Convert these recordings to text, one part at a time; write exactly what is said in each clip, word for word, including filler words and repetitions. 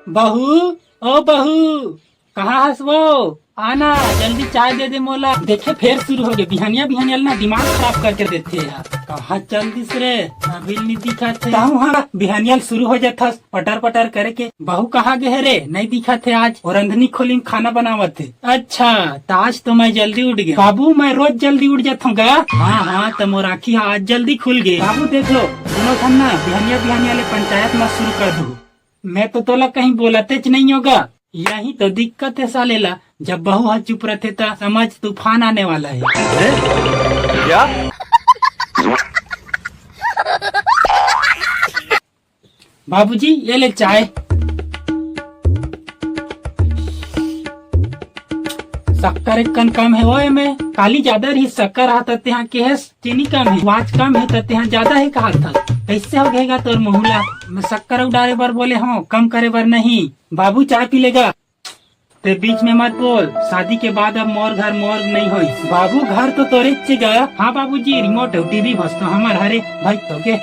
बहू, ओ बहू, कहाँ हस वो? आना, जल्दी चाय दे दे मोला। देखे, फेर शुरू हो गए बिहनिया बिहनिया ले ना, दिमाग खराब करके देथे यार। कहाँ चल दिस रे? अभी नहीं दिखत हे। कहूँ हाँ, बिहनिया ले शुरू हो जात हस पटर पटर करे के। बहू कहाँ गए हे रे? नहीं दिखत हे आज। और रंधनी खोली में खाना बनावत हे। अच्छा, त आज तो मैं जल्दी उठ गया बाबू, मैं रोज जल्दी उठ जात हूँ गा। हाँ हाँ, त मोर आँखी हा आज जल्दी खुल गए बाबू। देख लो दोनों झन ना, बिहनिया बिहनिया ले पंचायत मत शुरू कर दू। मैं तो तोला कहीं बोलतेच नहीं होगा। यही तो दिक्कत है साले ला, जब बहू हा चुप रहते त समझ तूफान आने वाला है। क्या? बाबूजी, ये ले चाय। शक्कर एक कन कम है वो एमे। काली ज्यादा रही शक्कर हा त तेहा केहेस चीनी कम है, आज कम है त तेहा ज्यादा है कहा था। कैसे हो गएगा तोर मुहूला? मैं शक्कर अउ डारे बर बोले हूँ, कम करे बर नहीं। बाबू चाय पी लेगा। ते बीच में मत बोल, शादी के बाद अब मोर घर मोर नहीं होई। बाबू घर तो तोरे चे गया। हाँ बाबूजी, रिमोट है, टीवी बस तो हमर हरे भाई तो के।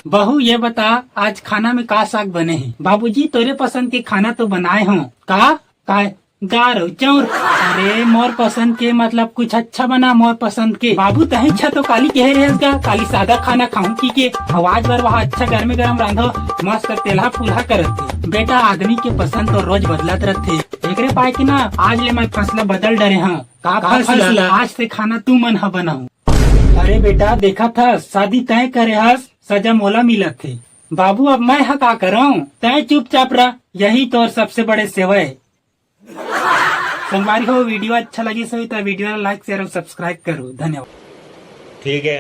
बहू ये बता, आज खाना में का साग बने है? बाबूजी तोरे पसंद के खाना तो बनाए हूँ। का? काय? दार अउ चाउर। अरे मोर पसंद के मतलब कुछ अच्छा बना, मोर पसंद के। बाबू तही अच्छा तो काली कहे रहेस गा, काली सादा खाना खाऊं की के। आज बर वहाँ अच्छा गर्मे गरम रांधो, मस्त तेलहा फुलहा करत हे। बेटा आदमी के पसंद तो रोज बदलत रहथे, एकरे पाए के ना आज ले मैं फैसला बदल डरे हाँ। का का फैसला? फैसला? आज से खाना तू मन हा बनाऊ। अरे बेटा देखा था शादी तय करे हस, सजा मोला मिलत हे। बाबू अब मैं हा का करऊं? तय चुपचाप रह, यही तोर सबसे बड़े सेवा है। संगवारी हो, वीडियो अच्छा लगिस होही त वीडियो ला like, share और subscribe करो। धन्यवाद। ठीक है।